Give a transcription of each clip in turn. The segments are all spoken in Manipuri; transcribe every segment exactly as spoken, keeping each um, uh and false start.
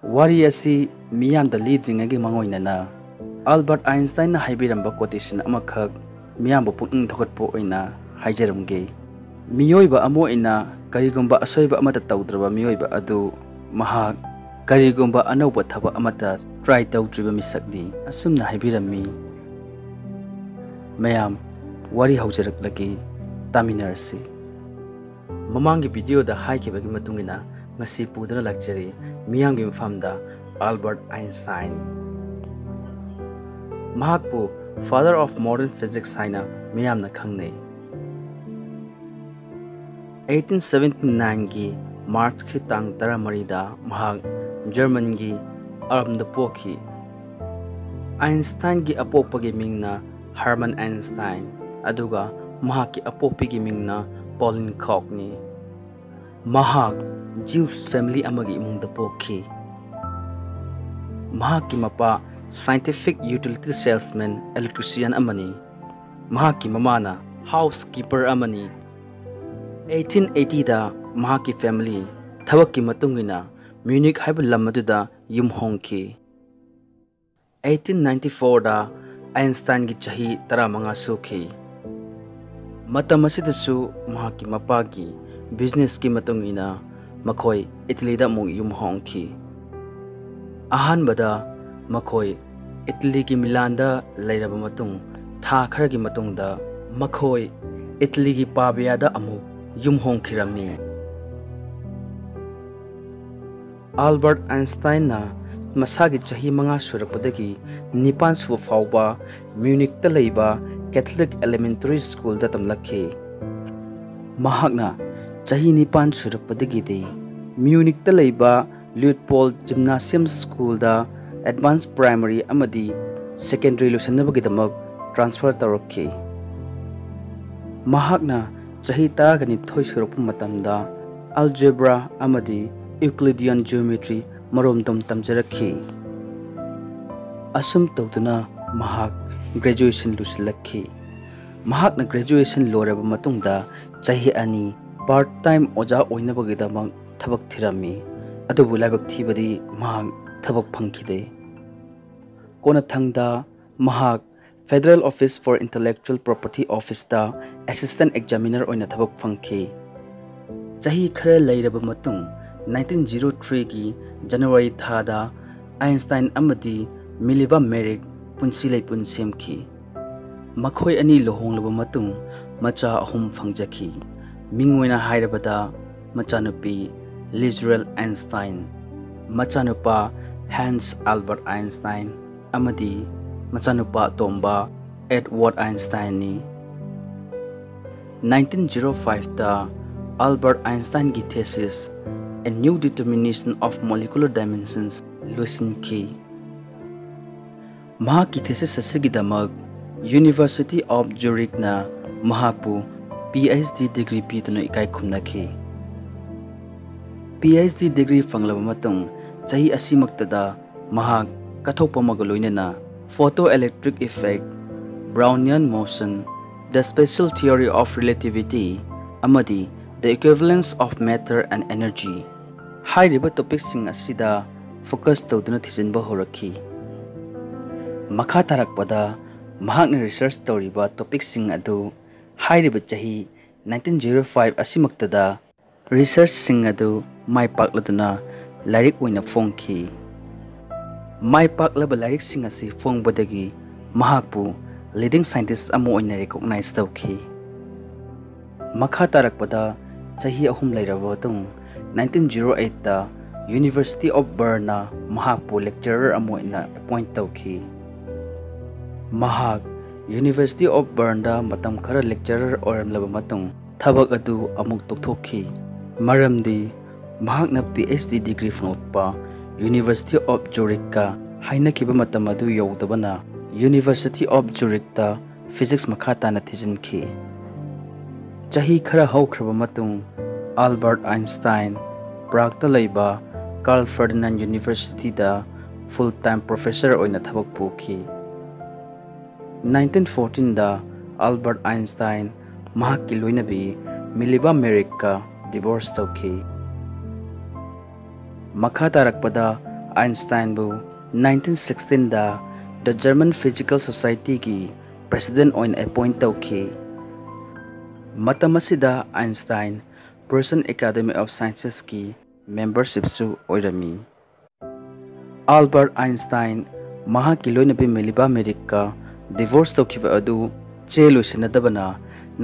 ꯋꯥꯔꯤ ꯑꯁꯤ ꯃꯤꯌꯥꯝꯗ ꯂꯤꯗ꯭ꯔꯤꯉꯩꯒꯤ ꯃꯥꯡꯑꯣꯏꯅꯅ ꯑꯜꯕꯔꯠ ꯑꯥꯏꯟꯁꯇꯥꯏꯟꯅ ꯍꯥꯏꯕꯤꯔꯝꯕ quotation ꯑꯃꯈꯛ ꯃꯤꯌꯥꯝꯕꯨ ꯄꯨꯛꯅꯤꯡ ꯊꯧꯒꯠꯄ ꯑꯣꯏꯅ ꯍꯥꯏꯖꯔꯝꯒꯦ꯫ ꯃꯤꯑꯣꯏꯕ ꯑꯃ ꯑꯣꯏꯅ ꯀꯔꯤꯒꯨꯝꯕ ꯑꯁꯣꯏꯕ ꯑꯃꯠꯇ ꯇꯧꯗ꯭ꯔꯕ ꯃꯤꯑꯣꯏꯕ ꯑꯗꯨ ꯃꯍꯥꯛ ꯀꯔꯤꯒꯨꯝꯕ ꯑꯅꯧꯕ ꯊꯕꯛ ꯑꯃꯠꯇ try ꯇꯧꯗ꯭ꯔꯤꯕ ꯃꯤꯁꯛꯅꯤ꯫ ꯑꯁꯨꯝꯅ ꯍꯥꯏꯕꯤꯔꯝꯃꯤ꯫ ꯃꯌꯥꯝ, ꯋꯥꯔꯤ ꯍꯧꯖꯔꯛꯂꯒꯦ, ꯇꯥꯃꯤꯟꯅꯔꯁꯤ꯫ ꯃꯃꯥꯡꯒꯤ videoꯗ ꯍꯥꯏꯈꯤꯕꯒꯤ ꯃꯇꯨꯡ ꯏꯟꯅ ꯉꯁꯤ ꯄꯨꯗꯨꯅ ꯂꯥꯛꯆꯔꯤ ꯃꯤꯌꯥꯝꯒꯤ ꯃꯐꯝꯗ ꯑꯜꯕꯔꯠ ꯑꯥꯏꯟꯁꯇꯥꯏꯟ꯫ ꯃꯍꯥꯛꯄꯨ Father of Modern Physics ꯍꯥꯏꯅ ꯃꯤꯌꯥꯝꯅ ꯈꯪꯅꯩ꯫ eighteen seventy nineꯒꯤ Marchꯀꯤ ꯇꯥꯡ ꯇꯔꯥꯃꯔꯤꯗ ꯃꯍꯥꯛ ꯖꯔꯃꯟꯒꯤ ꯑꯔꯝꯗ ꯄꯣꯛꯈꯤ꯫ ꯑꯥꯏꯟꯁꯇꯥꯏꯟꯒꯤ ꯑꯄꯣꯛꯄꯒꯤ ꯃꯤꯡꯅ ꯍꯔꯃꯟ ꯑꯥꯏꯟꯁꯇꯥꯏꯟ, ꯑꯗꯨꯒ ꯃꯍꯥꯛꯀꯤ ꯑꯄꯣꯛꯄꯤꯒꯤ ꯃꯤꯡꯅ ꯄꯣꯂꯤꯟ ꯀꯣꯛꯅꯤ꯫ ꯃꯍꯥꯛ Jewish family ꯑꯃꯒꯤ ꯏꯃꯨꯡꯗ ꯄꯣꯛꯈꯤ꯫ ꯃꯍꯥꯛꯀꯤ ꯃꯄꯥ scientific utility salesman, electrician ꯑꯃꯅꯤ꯫ ꯃꯍꯥꯛꯀꯤ ꯃꯃꯥꯅ housekeeper ꯑꯃꯅꯤ꯫ eighteen eightyꯗ ꯃꯍꯥꯛꯀꯤ family ꯊꯕꯛꯀꯤ ꯃꯇꯨꯡ ꯏꯟꯅ Munich ꯍꯥꯏꯕ ꯂꯝ ꯑꯗꯨꯗ ꯌꯨꯝ ꯍꯣꯡꯈꯤ꯫ eighteen ninety fourꯗ ꯑꯥꯏꯟꯁꯇꯥꯏꯟꯒꯤ ꯆꯍꯤ ꯇꯔꯥꯃꯉꯥ ꯁꯨꯈꯤ꯫ ꯃꯇꯝ ꯑꯁꯤꯗꯁꯨ ꯃꯍꯥꯛꯀꯤ ꯃꯄꯥꯒꯤ businessꯀꯤ ꯃꯇꯨꯡ ꯏꯟꯅ ꯃꯈꯣꯏ ꯏꯇꯂꯤꯗ ꯑꯃꯨꯛ ꯌꯨꯝ ꯍꯣꯡꯈꯤ꯫ ꯑꯍꯥꯟꯕꯗ ꯃꯈꯣꯏ ꯏꯇꯂꯤꯒꯤ ꯃꯤꯂꯥꯟꯗ ꯂꯩꯔꯕ ꯃꯇꯨꯡ, ꯊꯥ ꯈꯔꯒꯤ ꯃꯇꯨꯡꯗ ꯃꯈꯣꯏ ꯏꯇꯂꯤꯒꯤ ꯄꯥꯕꯤꯌꯥꯗ ꯑꯃꯨꯛ ꯌꯨꯝ ꯍꯣꯡꯈꯤꯔꯝꯃꯤ꯫ ꯑꯜꯕꯔꯠ ꯑꯥꯏꯟꯁꯇꯥꯏꯟꯅ ꯃꯁꯥꯒꯤ ꯆꯍꯤ ꯃꯉꯥ ꯁꯨꯔꯛꯄꯗꯒꯤ ꯅꯤꯄꯥꯟ ꯁꯨꯕ ꯐꯥꯎꯕ ꯃ꯭ꯌꯨꯅꯤꯛꯇ ꯂꯩꯕ Catholic Elementary Schoolꯗ ꯇꯝꯂꯛꯈꯤ꯫ ꯃꯍꯥꯛꯅ ꯆꯍꯤ ꯅꯤꯄꯥꯟ ꯁꯨꯔꯛꯄꯗꯒꯤꯗꯤ ꯃ꯭ꯌꯨꯅꯤꯛꯇ ꯂꯩꯕ Luitpold Gymnasium Schoolꯗ advance primary ꯑꯃꯗꯤ secondary ꯂꯣꯏꯁꯤꯟꯅꯕꯒꯤꯗꯃꯛ transfer ꯇꯧꯔꯛꯈꯤ꯫ ꯃꯍꯥꯛꯅ ꯆꯍꯤ ꯇꯔꯥꯒ ꯅꯤꯊꯣꯏ ꯁꯨꯔꯛꯄ ꯃꯇꯝꯗ algebra ꯑꯃꯗꯤ Euclidean geometry ꯃꯔꯣꯝꯗꯣꯝ ꯇꯝꯖꯔꯛꯈꯤ꯫ ꯑꯁꯨꯝ ꯇꯧꯗꯨꯅ ꯃꯍꯥꯛ graduation ꯂꯣꯏꯁꯤꯜꯂꯛꯈꯤ꯫ ꯃꯍꯥꯛꯅ graduation ꯂꯣꯏꯔꯕ ꯃꯇꯨꯡꯗ ꯆꯍꯤ ꯑꯅꯤ part time ꯑꯣꯖꯥ ꯑꯣꯏꯅꯕꯒꯤꯗꯃꯛ ꯊꯕꯛ ꯊꯤꯔꯝꯃꯤ꯫ ꯑꯗꯨꯕꯨ ꯂꯥꯏꯕꯛ ꯊꯤꯕꯗꯤ ꯃꯍꯥꯛ ꯊꯕꯛ ꯐꯪꯈꯤꯗꯦ꯫ ꯀꯣꯟꯅꯊꯪꯗ ꯃꯍꯥꯛ Federal Office for Intellectual Property Officeꯇ Assistant Examiner ꯑꯣꯏꯅ ꯊꯕꯛ ꯐꯪꯈꯤ꯫ ꯆꯍꯤ ꯈꯔ ꯂꯩꯔꯕ ꯃꯇꯨꯡ, nineteen zero threeꯒꯤ January ꯊꯥꯗ Einstein ꯑꯃꯗꯤ Mileva Merrick ꯄꯨꯟꯁꯤ ꯂꯩꯄꯨꯟ ꯁꯦꯝꯈꯤ꯫ ꯃꯈꯣꯏ ꯑꯅꯤ ꯂꯨꯍꯣꯡꯂꯕ ꯃꯇꯨꯡ ꯃꯆꯥ ꯑꯍꯨꯝ ꯐꯪꯖꯈꯤ꯫ ꯃꯤꯡ ꯑꯣꯏꯅ ꯍꯥꯏꯔꯕꯗ, ꯃꯆꯥꯅꯨꯄꯤ Lizrael Einstein, ꯃꯆꯥꯅꯨꯄꯥ Hans Albert Einstein ꯑꯃꯗꯤ ꯃꯆꯥꯅꯨꯄꯥ ꯑꯇꯣꯝꯕ Edward Einsteinꯅꯤ꯫ Nineteen zero fiveꯇ Albert Einsteinꯒꯤ thesis A New Determination of Molecular Dimensions ꯂꯣꯏꯁꯤꯟꯈꯤ꯫ ꯃꯍꯥꯛꯀꯤ thesis ꯑꯁꯤꯒꯤꯗꯃꯛ University of Zurichꯅ ꯃꯍꯥꯛꯄꯨ PhD degree ꯄꯤꯗꯨꯅ ꯏꯀꯥꯏ ꯈꯨꯝꯅꯈꯤ꯫ PhD degree ꯐꯪꯂꯕ ꯃꯇꯨꯡ ꯆꯍꯤ ꯑꯁꯤꯃꯛꯇꯗ ꯃꯍꯥꯛ ꯀꯠꯊꯣꯛꯄ ꯑꯃꯒ ꯂꯣꯏꯅꯅ Photoelectric Effect, Brownian Motion, The Special Theory of Relativity, ꯑꯃꯗꯤ The Equivalence of Matter and Energy ꯍꯥꯏꯔꯤꯕ topicꯁꯤꯡ ꯑꯁꯤꯗ focus ꯇꯧꯗꯨꯅ ꯊꯤꯖꯤꯟꯕ ꯍꯧꯔꯛꯈꯤ꯫ ꯃꯈꯥ ꯇꯥꯔꯛꯄꯗ ꯃꯍꯥꯛꯅ research ꯇꯧꯔꯤꯕ topicꯁꯤꯡ ꯑꯗꯨ ꯍꯥꯏꯔꯤꯕ ꯆꯍꯤ nineteen zero five ꯑꯁꯤꯃꯛꯇꯗ researchꯁꯤꯡ ꯑꯗꯨ ꯃꯥꯏ ꯄꯥꯛꯂꯗꯨꯅ ꯂꯥꯏꯔꯤꯛ ꯑꯣꯏꯅ ꯐꯣꯡꯈꯤ꯫ ꯃꯥꯏ ꯄꯥꯛꯂꯕ ꯂꯥꯏꯔꯤꯛꯁꯤꯡ ꯑꯁꯤ ꯐꯣꯡꯕꯗꯒꯤ ꯃꯍꯥꯛꯄꯨ leading scientist ꯑꯃ ꯑꯣꯏꯅ recognize ꯇꯧꯈꯤ꯫ ꯃꯈꯥ ꯇꯥꯔꯛꯄꯗ ꯆꯍꯤ ꯑꯍꯨꯝ ꯂꯩꯔꯕ ꯃꯇꯨꯡ nineteen zero eightꯇ University of Bernꯅ ꯃꯍꯥꯛꯄꯨ lecturer ꯑꯃ ꯑꯣꯏꯅ appoint ꯇꯧꯈꯤ꯫ ꯃꯍꯥꯛ University of Bernꯗ ꯃꯇꯝ ꯈꯔ lecturer ꯑꯣꯏꯔꯝꯂꯕ ꯃꯇꯨꯡ ꯊꯕꯛ ꯑꯗꯨ ꯑꯃꯨꯛ ꯇꯣꯛꯊꯣꯛꯈꯤ, ꯃꯔꯝꯗꯤ ꯃꯍꯥꯛꯅ PhD degree ꯐꯪꯂꯛꯄ University of Zurichꯀ ꯍꯥꯏꯅꯈꯤꯕ ꯃꯇꯝ ꯑꯗꯨ ꯌꯧꯗꯕꯅ University of Zurichꯇ physics ꯃꯈꯥ ꯇꯥꯅ ꯊꯤꯖꯤꯟꯈꯤ꯫ ꯆꯍꯤ ꯈꯔ ꯍꯧꯈ꯭ꯔꯕ ꯃꯇꯨꯡ Albert Einstein Pragueꯇ ꯂꯩꯕ Carl Ferdinand Universityꯗ full time professor ꯑꯣꯏꯅ ꯊꯕꯛ ꯄꯨꯈꯤ꯫ Nineteen fourteenꯗ Albert Einstein ꯃꯍꯥꯛꯀꯤ ꯂꯣꯏꯅꯕꯤ Mileva Merrickꯀ divorce ꯇꯧꯈꯤ꯫ ꯃꯈꯥ ꯇꯥꯔꯛꯄꯗ ꯑꯥꯏꯟꯁꯇꯥꯏꯟꯕꯨ nineteen sixteenꯗ The German Physical Societyꯒꯤ president ꯑꯣꯏꯅ appoint ꯇꯧꯈꯤ꯫ ꯃꯇꯝ ꯑꯁꯤꯗ ꯑꯥꯏꯟꯁꯇꯥꯏꯟ Prussian Academy of Sciencesꯀꯤ membershipꯁꯨ ꯑꯣꯏꯔꯝꯃꯤ꯫ ꯑꯥꯜꯕꯔꯠ ꯑꯥꯏꯟꯁꯇꯥꯏꯟ ꯃꯍꯥꯛꯀꯤ ꯂꯣꯏꯅꯕꯤ ꯃꯤꯂꯤꯕꯥ ꯃꯦꯔꯤꯛꯀ divorce ꯇꯧꯈꯤꯕ ꯑꯗꯨ ꯆꯦ ꯂꯣꯏꯁꯤꯟꯅꯗꯕꯅ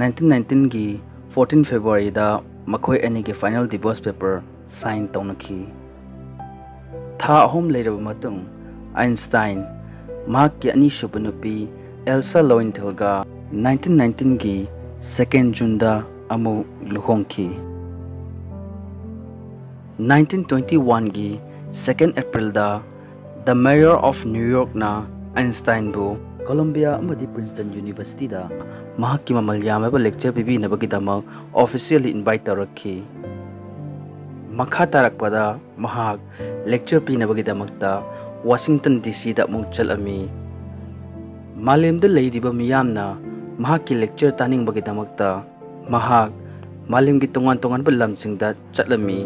nineteen nineteenꯒꯤ fourteen Februaryꯗ ꯃꯈꯣꯏ ꯑꯅꯤꯒꯤ final divorce paper sign ꯇꯧꯅꯈꯤ꯫ ꯊꯥ ꯑꯍꯨꯝ ꯂꯩꯔꯕ ꯃꯇꯨꯡ ꯑꯥꯏꯟꯁꯇꯥꯏꯟ ꯃꯍꯥꯛꯀꯤ ꯑꯅꯤꯁꯨꯕ ꯅꯨꯄꯤ ꯑꯦꯜꯁꯥ ꯂꯣꯏꯟꯊꯦꯜꯒ nineteen nineteenꯒꯤ second Juneꯗ ꯑꯃꯨꯛ ꯂꯨꯍꯣꯡꯈꯤ꯫ nineteen twenty oneꯒꯤ second Aprilꯗ The Mayor of New Yorkꯅ ꯑꯥꯏꯟꯁꯇꯥꯏꯟꯕꯨ Columbia ꯑꯃꯗꯤ Princeton Universityꯗ ꯃꯍꯥꯛꯀꯤ ꯃꯃꯜ ꯌꯥꯝꯂꯕ lecture ꯄꯤꯕꯤꯅꯕꯒꯤꯗꯃꯛ officially invite ꯇꯧꯔꯛꯈꯤ꯫ ꯃꯈꯥ ꯇꯥꯔꯛꯄꯗ ꯃꯍꯥꯛ lecture ꯄꯤꯅꯕꯒꯤꯗꯃꯛꯇ Washington DCꯗ ꯑꯃꯨꯛ ꯆꯠꯂꯝꯃꯤ꯫ ꯃꯥꯂꯦꯝꯗ ꯂꯩꯔꯤꯕ ꯃꯤꯌꯥꯝꯅ ꯃꯍꯥꯛꯀꯤ lecture ꯇꯥꯅꯤꯡꯕꯒꯤꯗꯃꯛꯇ ꯃꯍꯥꯛ ꯃꯥꯂꯦꯝꯒꯤ ꯇꯣꯉꯥꯟ ꯇꯣꯉꯥꯟꯕ ꯂꯝꯁꯤꯡꯗ ꯆꯠꯂꯝꯃꯤ꯫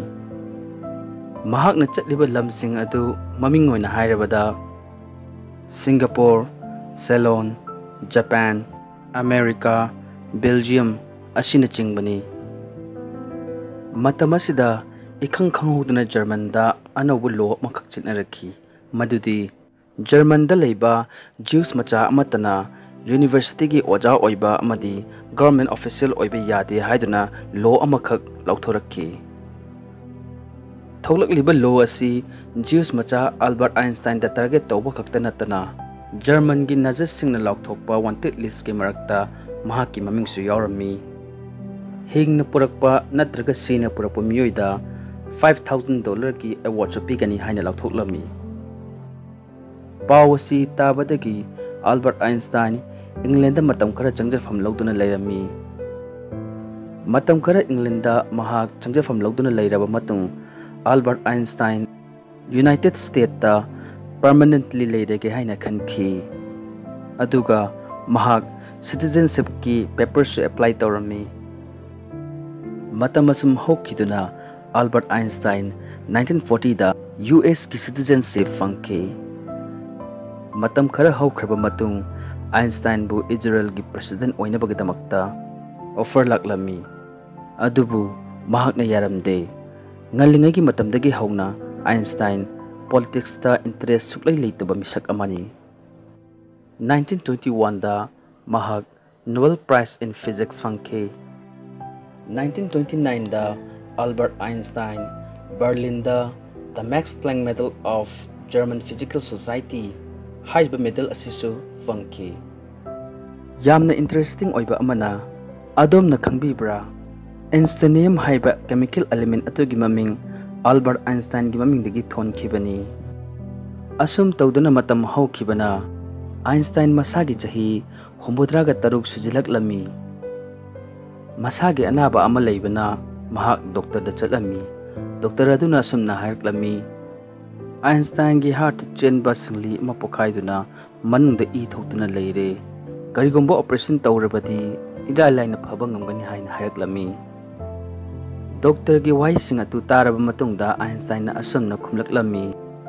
ꯃꯍꯥꯛꯅ ꯆꯠꯂꯤꯕ ꯂꯝꯁꯤꯡ ꯑꯗꯨ ꯃꯃꯤꯡ ꯑꯣꯏꯅ ꯍꯥꯏꯔꯕꯗ Singapore, Ceylon, Japan, America, Belgium ꯑꯁꯤꯅꯆꯤꯡꯕꯅꯤ꯫ ꯃꯇꯝ ꯑꯁꯤꯗ ꯏꯈꯪ ꯈꯪꯍꯧꯗꯅ ꯖꯔꯃꯟꯗ ꯑꯅꯧꯕ law ꯑꯃꯈꯛ ꯆꯠꯅꯔꯛꯈꯤ, ꯃꯗꯨꯗꯤ ꯖꯔꯃꯟꯗ ꯂꯩꯕ Jews ꯃꯆꯥ ꯑꯃꯠꯇꯅ universityꯒꯤ ꯑꯣꯖꯥ ꯑꯣꯏꯕ ꯑꯃꯗꯤ government official ꯑꯣꯏꯕ ꯌꯥꯗꯦ ꯍꯥꯏꯗꯨꯅ law ꯑꯃꯈꯛ ꯂꯥꯎꯊꯣꯔꯛꯈꯤ꯫ ꯊꯣꯛꯂꯛꯂꯤꯕ law ꯑꯁꯤ Jews ꯃꯆꯥ ꯑꯥꯜꯕꯔꯠ ꯑꯥꯏꯟꯁꯇꯥꯏꯟꯗ target ꯇꯧꯕ ꯈꯛꯇ ꯅꯠꯇꯅ ꯖꯔꯃꯟꯒꯤ ꯅꯥꯖꯤꯁꯁꯤꯡꯅ ꯂꯥꯎꯊꯣꯛꯄ wanted listꯀꯤ ꯃꯔꯛꯇ ꯃꯍꯥꯛꯀꯤ ꯃꯃꯤꯡꯁꯨ ꯌꯥꯎꯔꯝꯃꯤ꯫ ꯍꯤꯡꯅ ꯄꯨꯔꯛꯄ ꯅꯠꯇ꯭ꯔꯒ ꯁꯤꯅ ꯄꯨꯔꯛꯄ ꯃꯤꯑꯣꯏꯗ five thousand dollarꯒꯤ awardꯁꯨ ꯄꯤꯒꯅꯤ ꯍꯥꯏꯅ ꯂꯥꯎꯊꯣꯛꯂꯝꯃꯤ꯫ ꯄꯥꯎ ꯑꯁꯤ ꯇꯥꯕꯗꯒꯤ ꯑꯥꯜꯕꯔꯠ ꯑꯥꯏꯟꯁꯇꯥꯏꯟ ꯏꯪꯂꯦꯟꯗ ꯃꯇꯝ ꯈꯔ ꯆꯪꯖꯐꯝ ꯂꯧꯗꯨꯅ ꯂꯩꯔꯝꯃꯤ꯫ ꯃꯇꯝ ꯈꯔ ꯏꯪꯂꯦꯟꯗ ꯃꯍꯥꯛ ꯆꯪꯖꯐꯝ ꯂꯧꯗꯨꯅ ꯂꯩꯔꯕ ꯃꯇꯨꯡ ꯑꯥꯜꯕꯔꯠ ꯑꯥꯏꯟꯁꯇꯥꯏꯟ United Statesꯇ permanently ꯂꯩꯔꯒꯦ ꯍꯥꯏꯅ ꯈꯟꯈꯤ꯫ ꯑꯗꯨꯒ ꯃꯍꯥꯛ citizenshipꯀꯤ paperꯁꯨ apply ꯇꯧꯔꯝꯃꯤ꯫ ꯃꯇꯝ ꯑꯁꯨꯝ ꯍꯧꯈꯤꯗꯨꯅ ꯑꯥꯜꯕꯔꯠ ꯑꯥꯏꯟꯁꯇꯥꯏꯟ ꯅꯥꯏꯟꯇꯤꯟ ꯐꯣꯔꯇꯤꯗ ꯌꯨ ꯑꯦꯁꯀꯤ ꯁꯤꯇꯤꯖꯦꯟꯁꯤꯞ ꯐꯪꯈꯤ꯫ ꯃꯇꯝ ꯈꯔ ꯍꯧꯈ꯭ꯔꯕ ꯃꯇꯨꯡ, ꯑꯥꯏꯟꯁꯇꯥꯏꯟꯕꯨ ꯏꯖꯔꯦꯜꯒꯤ ꯄ꯭ꯔꯦꯁꯤꯗꯦꯟ ꯑꯣꯏꯅꯕꯒꯤꯗꯃꯛꯇ ꯑꯣꯐꯔ ꯂꯥꯛꯂꯝꯃꯤ꯫ ꯑꯗꯨꯕꯨ ꯃꯍꯥꯛꯅ ꯌꯥꯔꯝꯗꯦ꯫ ꯉꯜꯂꯤꯉꯩꯒꯤ ꯃꯇꯝꯗꯒꯤ ꯍꯧꯅ ꯑꯥꯏꯟꯁꯇꯥꯏꯟ ꯄꯣꯂꯤꯇꯤꯛꯁꯇ ꯏꯟꯇꯔꯦꯁ ꯁꯨꯛꯂꯩ ꯂꯩꯇꯕ ꯃꯤꯁꯛ ꯑꯃꯅꯤ꯫ ꯅꯥꯏꯟꯇꯤꯟ ꯇ꯭ꯋꯦꯟꯇꯤ ꯋꯥꯟꯗ ꯃꯍꯥꯛ Nobel Prize in Physics ꯐꯪꯈꯤ꯫ ꯅꯥꯏꯟꯇꯤꯟ ꯇ꯭ꯋꯦꯟꯇꯤ ꯅꯥꯏꯟꯗ ꯑꯜꯕꯔꯠ ꯑꯥꯏꯟꯁꯇꯥꯏꯟ ꯕꯔꯂꯤꯟꯗ The Max Planck Medal of German Physical Society ꯍꯥꯏꯔꯤꯕ ꯃꯦꯗꯜ ꯑꯁꯤꯁꯨ ꯐꯪꯈꯤ꯫ ꯌꯥꯝꯅ ꯏꯟꯇꯔꯦꯁꯇꯤꯡ ꯑꯣꯏꯕ ꯑꯃꯅ, ꯑꯗꯣꯝꯅ ꯈꯪꯕꯤꯕ꯭ꯔꯥ? ꯑꯦꯟꯁꯇꯦꯅꯤꯌꯝ ꯍꯥꯏꯕ ꯀꯦꯃꯤꯀꯦꯜ ꯑꯦꯂꯤꯃꯦꯟ ꯑꯗꯨꯒꯤ ꯃꯃꯤꯡ ꯑꯜꯕꯔꯠ ꯑꯥꯏꯟꯁꯇꯥꯏꯟꯒꯤ ꯃꯃꯤꯡꯗꯒꯤ ꯊꯣꯟꯈꯤꯕꯅꯤ꯫ ꯑꯁꯨꯝ ꯇꯧꯗꯨꯅ ꯃꯇꯝ ꯍꯧꯈꯤꯕꯅ ꯑꯥꯏꯟꯁꯇꯥꯏꯟ ꯃꯁꯥꯒꯤ ꯆꯍꯤ ꯍꯨꯝꯐꯨꯇꯔꯥꯒ ꯇꯔꯨꯛ ꯁꯨꯖꯤꯜꯂꯛꯂꯝꯃꯤ꯫ ꯃꯁꯥꯒꯤ ꯑꯅꯥꯕ ꯑꯃ ꯂꯩꯕꯅ ꯃꯍꯥꯛ ꯗꯣꯛꯇꯔꯗ ꯆꯠꯂꯝꯃꯤ꯫ ꯗꯣꯛꯇꯔ ꯑꯗꯨꯅ ꯑꯁꯨꯝꯅ ꯍꯥꯏꯔꯛꯂꯝꯃꯤ, "ꯑꯥꯏꯟꯁꯇꯥꯏꯟꯒꯤ ꯍꯥꯔꯠꯇ ꯆꯦꯟꯕ ꯁꯤꯡꯂꯤ ꯑꯃ ꯄꯣꯈꯥꯏꯗꯨꯅ ꯃꯅꯨꯡꯗ ꯏ ꯊꯣꯛꯇꯨꯅ ꯂꯩꯔꯦ꯫ ꯀꯔꯤꯒꯨꯝꯕ ꯑꯣꯄꯔꯦꯁꯟ ꯇꯧꯔꯕꯗꯤ ꯏꯔꯥꯏ ꯂꯥꯏꯅ ꯐꯕ ꯉꯝꯒꯅꯤ" ꯍꯥꯏꯅ ꯍꯥꯏꯔꯛꯂꯝꯃꯤ꯫ ꯗꯣꯛꯇꯔꯒꯤ ꯋꯥꯍꯩꯁꯤꯡ ꯑꯗꯨ ꯇꯥꯔꯕ ꯃꯇꯨꯡꯗ ꯑꯥꯏꯟꯁꯇꯥꯏꯟꯅ ꯑꯁꯨꯝꯅ ꯈꯨꯝꯂꯛꯂꯝꯃꯤ,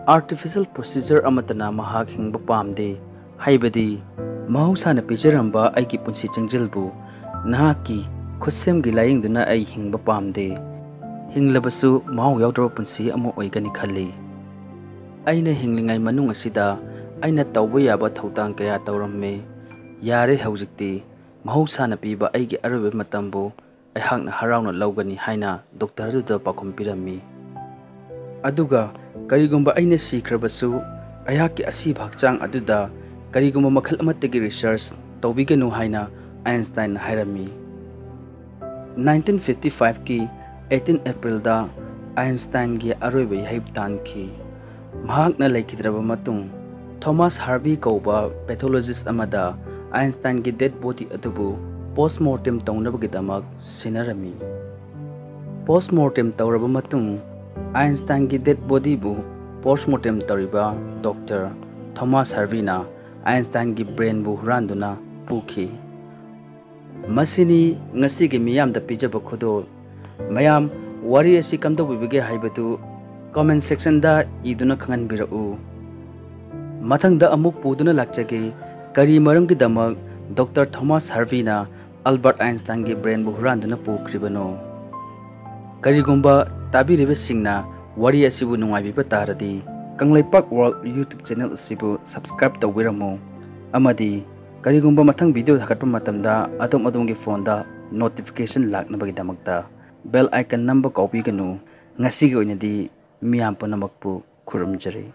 "ꯑꯥꯔꯇꯤꯐꯤꯁꯤꯌꯦꯜ ꯄ꯭ꯔꯣꯁꯤꯖꯔ ꯑꯃꯠꯇꯅ ꯃꯍꯥꯛ ꯍꯤꯡꯕ ꯄꯥꯝꯗꯦ꯫ ꯍꯥꯏꯕꯗꯤ, ꯃꯍꯧꯁꯥꯅ ꯄꯤꯖꯔꯝꯕ ꯑꯩꯒꯤ ꯄꯨꯟꯁꯤ ꯆꯦꯡꯖꯦꯜꯕꯨ ꯅꯍꯥꯛꯀꯤ ꯈꯨꯠꯁꯦꯝꯒꯤ ꯂꯥꯌꯦꯡꯗꯨꯅ ꯑꯩ ꯍꯤꯡꯕ ꯄꯥꯝꯗꯦ꯫ ꯍꯤꯡꯂꯕꯁꯨ ꯃꯍꯥꯎ ꯌꯥꯎꯗ꯭ꯔꯕ ꯄꯨꯟꯁꯤ ꯑꯃ ꯑꯣꯏꯒꯅꯤ ꯈꯜꯂꯤ꯫ ꯑꯩꯅ ꯍꯤꯡꯂꯤꯉꯩ ꯃꯅꯨꯡ ꯑꯁꯤꯗ ꯑꯩꯅ ꯇꯧꯕ ꯌꯥꯕ ꯊꯧꯗꯥꯡ ꯀꯌꯥ ꯇꯧꯔꯝꯃꯤ꯫ ꯌꯥꯔꯦ, ꯍꯧꯖꯤꯛꯇꯤ ꯃꯍꯧꯁꯥꯅ ꯄꯤꯕ ꯑꯩꯒꯤ ꯑꯔꯣꯏꯕ ꯃꯇꯝꯕꯨ ꯑꯩꯍꯥꯛꯅ ꯍꯔꯥꯎꯅ ꯂꯧꯒꯅꯤ" ꯍꯥꯏꯅ ꯗꯣꯛꯇꯔ ꯑꯗꯨꯗ ꯄꯥꯎꯈꯨꯝ ꯄꯤꯔꯝꯃꯤ꯫ ꯑꯗꯨꯒ ꯀꯔꯤꯒꯨꯝꯕ ꯑꯩꯅ ꯁꯤꯈ꯭ꯔꯕꯁꯨ, ꯑꯩꯍꯥꯛꯀꯤ ꯑꯁꯤꯕ ꯍꯛꯆꯥꯡ ꯑꯗꯨꯗ ꯀꯔꯤꯒꯨꯝꯕ ꯃꯈꯜ ꯑꯃꯠꯇꯒꯤ ꯔꯤꯁꯔꯆ ꯇꯧꯕꯤꯒꯅꯨ ꯍꯥꯏꯅ ꯑꯥꯏꯟꯁꯇꯥꯏꯟꯅ ꯍꯥꯏꯔꯝꯃꯤ꯫ ꯅꯥꯏꯟꯇꯤꯟ ꯐꯤꯐꯇꯤ ꯐꯥꯏꯚꯀꯤ ꯑꯩꯠꯇꯤꯟ ꯑꯦꯄ꯭ꯔꯤꯜꯗ ꯑꯥꯏꯟꯁꯇꯥꯏꯟꯒꯤ ꯑꯔꯣꯏꯕ ꯌꯥꯍꯩ ꯇꯥꯟꯈꯤ꯫ ꯃꯍꯥꯛꯅ ꯂꯩꯈꯤꯗ꯭ꯔꯕ ꯃꯇꯨꯡ, ꯊꯣꯃꯥꯁ ꯍꯥꯔꯕꯤ ꯀꯧꯕ ꯄꯦꯊꯣꯂꯣꯖꯤꯁ ꯑꯃꯗ ꯑꯥꯏꯟꯁꯇꯥꯏꯟꯒꯤ ꯗꯦꯗ ꯕꯣꯗꯤ ꯑꯗꯨꯕꯨ ꯄꯣꯁꯃꯣꯔꯇꯦꯝ ꯇꯧꯅꯕꯒꯤꯗꯃꯛ ꯁꯤꯟꯅꯔꯝꯃꯤ꯫ ꯄꯣꯁꯃꯣꯔꯇꯦꯝ ꯇꯧꯔꯕ ꯃꯇꯨꯡ, ꯑꯥꯏꯟꯁꯇꯥꯏꯟꯒꯤ ꯗꯦꯗ ꯕꯣꯗꯤꯕꯨ ꯄꯣꯁꯃꯣꯔꯇꯦꯝ ꯇꯧꯔꯤꯕ ꯗꯣꯛꯇꯔ ꯊꯣꯃꯥꯁ ꯍꯥꯔꯕꯤꯅ ꯑꯥꯏꯟꯁꯇꯥꯏꯟꯒꯤ ꯕ꯭ꯔꯦꯟꯕꯨ ꯍꯨꯔꯥꯟꯗꯨꯅ ꯄꯨꯈꯤ꯫ ꯃꯁꯤꯅꯤ ꯉꯁꯤꯒꯤ ꯃꯤꯌꯥꯝꯗ ꯄꯤꯖꯕ ꯈꯨꯗꯣꯜ꯫ ꯃꯌꯥꯝ, ꯋꯥꯔꯤ ꯑꯁꯤ ꯀꯝꯗꯧꯕꯤꯕꯒꯦ ꯍꯥꯏꯕꯗꯨ Comment sectionꯗ ꯏꯗꯨꯅ ꯈꯪꯍꯟꯕꯤꯔꯛꯎ꯫ ꯃꯊꯪꯗ ꯑꯃꯨꯛ ꯄꯨꯗꯨꯅ ꯂꯥꯛꯆꯒꯦ꯫ ꯀꯔꯤ ꯃꯔꯝꯒꯤꯗꯃꯛ ꯗꯣꯛꯇꯔ ꯊꯣꯃꯥꯁ ꯍꯥꯔꯚꯤꯅ ꯑꯜꯕꯔꯠ ꯑꯥꯏꯟꯁꯇꯥꯏꯟꯒꯤ brainꯕꯨ ꯍꯨꯔꯥꯟꯗꯨꯅ ꯄꯨꯈ꯭ꯔꯤꯕꯅꯣ? ꯀꯔꯤꯒꯨꯝꯕ ꯇꯥꯕꯤꯔꯤꯕꯁꯤꯡꯅ ꯋꯥꯔꯤ ꯑꯁꯤꯕꯨ ꯅꯨꯡꯉꯥꯏꯕꯤꯕ ꯇꯥꯔꯗꯤ, ꯀꯪꯂꯩꯄꯥꯛ World YouTube channel ꯑꯁꯤꯕꯨ subscribe ꯇꯧꯕꯤꯔꯝꯃꯨ, ꯑꯃꯗꯤ ꯀꯔꯤꯒꯨꯝꯕ ꯃꯊꯪ video ꯊꯥꯒꯠꯄ ꯃꯇꯝꯗ ꯑꯗꯣꯝ ꯑꯗꯣꯝꯒꯤ phoneꯗ notification ꯂꯥꯛꯅꯕꯒꯤꯗꯃꯛꯇ bell icon ꯅꯝꯕ ꯀꯥꯎꯕꯤꯒꯅꯨ꯫ ꯉꯁꯤꯒꯤ ꯑꯣꯏꯅꯗꯤ ꯃꯤꯌꯥꯝ ꯄꯨꯝꯅꯃꯛꯄꯨ ꯈꯨꯔꯨꯝꯖꯔꯤ꯫